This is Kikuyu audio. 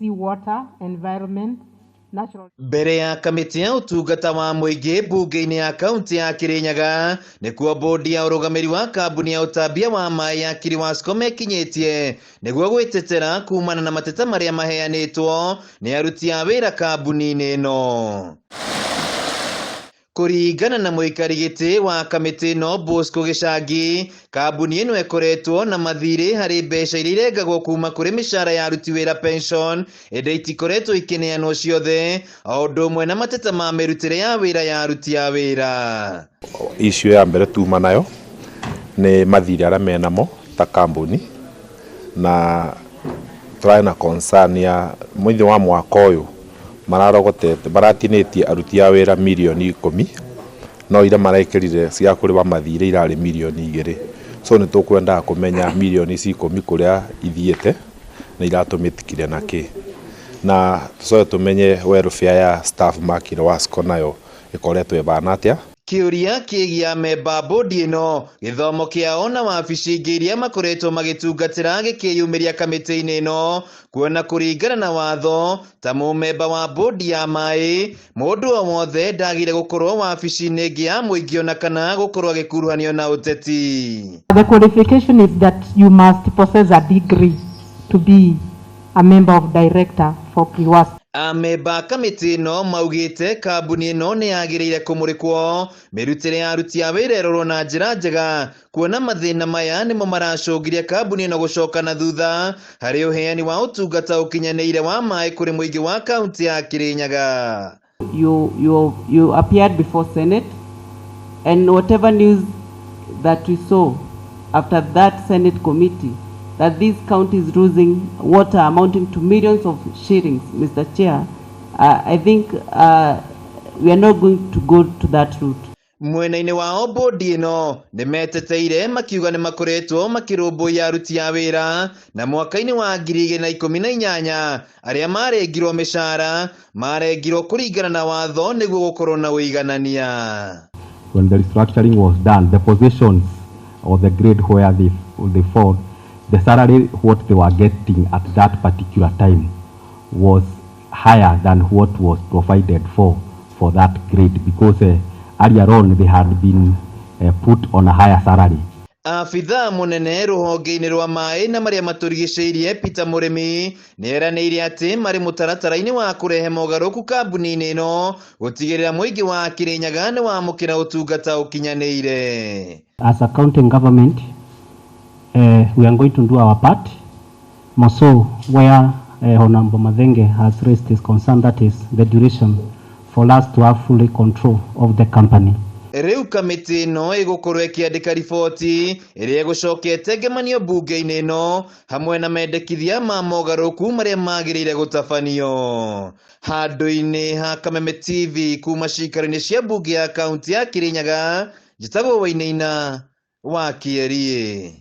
PS Water, Environment, Natural Mbere ya kamĩtĩ ya ũtungata wa mũingĩ mbunge-inĩ ya kaunti ya Kirinyaga nĩkuo bodi ya ũrũgamĩri wa kambuni ya ũtambia wa maĩ ya Kiriwasco mekinyĩtie nĩguo gwĩtetera kumana na mateta marĩa maheanĩtwo nĩ aruti a wĩra kambuni-inĩ ĩno. Kũringana na mũikari gĩtĩ wa kamĩtĩ ĩno Bosco Gĩcangi, kambuni ĩno ĩkoretwo na mathirĩ harĩ mbeca iria irengagwo kuma kũrĩ mĩcara ya aruti wĩra pension, ĩndĩ itikoretwo ikĩneanwo ciothe, o ũndũ ũmwe na mateta ma mĩrutĩre ya wĩra ya aruti a wĩra. Issue ya mbere tuma nayo nĩ mathirĩ arĩa menamo ta kambuni, na tũrarĩ na concern ya mũthia wa mwaka ũyũ mararogotete maratinĩtie aruti a wĩra mirioni 10, no iria marekĩrire cia kũrĩha mathirĩ irarĩ mirioni 2. So nĩ tũkwendaga kũmenya mirioni ici 10 kũrĩa ithiĩte na iratũmĩkire na kĩ, na tũcoke tũmenye welfare ya staff ma Kiriwasco nayo ĩkoretwo ĩbana atĩa. Kĩũria kĩgiĩ amemba a bodi ĩno, gĩthomo kĩao na wabici ingĩ iria makoretwo magĩtungatĩra gĩkĩyumĩria kamĩtĩ-inĩ ĩno, kuona kũringana na watho ta mũmemba wa bodi ya maĩ, mũndũ o wothe ndagĩrĩire gũkorwo wabici-inĩ ĩngĩ ya mũingĩ ona kana gũkorwo agĩkuruhanio na ũteti. The qualification is that you must possess a degree to be a member of director for KIWASCO. Amemba a kamĩtĩ ĩno maugĩte kambuni ĩno nĩ yagĩrĩire kũmũrĩkwo, mĩrutĩre ya aruti a wĩra ĩrorwo na njĩra njega, kuona mathĩna maya nĩmo maracũngĩria kambuni ĩno gũcoka na thutha harĩ ũheani wa ũtungata ũkinyanĩire wa maĩ kũrĩ mũingĩ wa kaunti ya Kirinyaga. You appeared before Senate, and whatever news that we saw after that Senate committee, that this county is losing water amounting to millions of shillings, Mr. Chair, I think we are not going to go to that route. Mwena-inĩ wao bodi ĩno nĩ meteteire makiuga nĩ makoretwo makĩrũmbũiya aruti a wĩra, na mwaka-inĩ wa 2018 arĩa marengirwo mĩcara marengirwo kũringana na watho nĩguo gũkorwo na ũiganania. When the restructuring was done, the positions or the grade where they fall, the salary what they were getting at that particular time was higher than what was provided for that grade, because earlier on they had been put on a higher salary. Abithaa mũnene rũhonge-inĩ rwa maĩ na marĩa matũrigicĩirie Peter Mũrĩmi nĩ eranĩire atĩ marĩ mũtaratara-inĩ wa kũrehe mogarũrũku kambuni-inĩ ĩno gũtigĩrĩra mũingĩ wa Kirinyaga nĩ wamũkĩra ũtungata ũkinyanĩire. As a county government, we are going to do our part, more so where Honorable Mathenge has raised his concern, that is the duration for us to have fully control of the company. Rĩu kamĩtĩ ĩno ĩgũkorwo ĩkĩandĩka riboti ĩrĩa ĩgũcoka ĩtengemanio mbunge-inĩ ĩno hamwe na mendekithia ma mogarũrũku marĩa magĩrĩire gũtabanio. Handũ-inĩ ha Kameme TV kuma cikaro-inĩ cia mbunge ya kaunti ya Kirinyaga, njĩtagwo Wainaina wa Kĩeriĩ.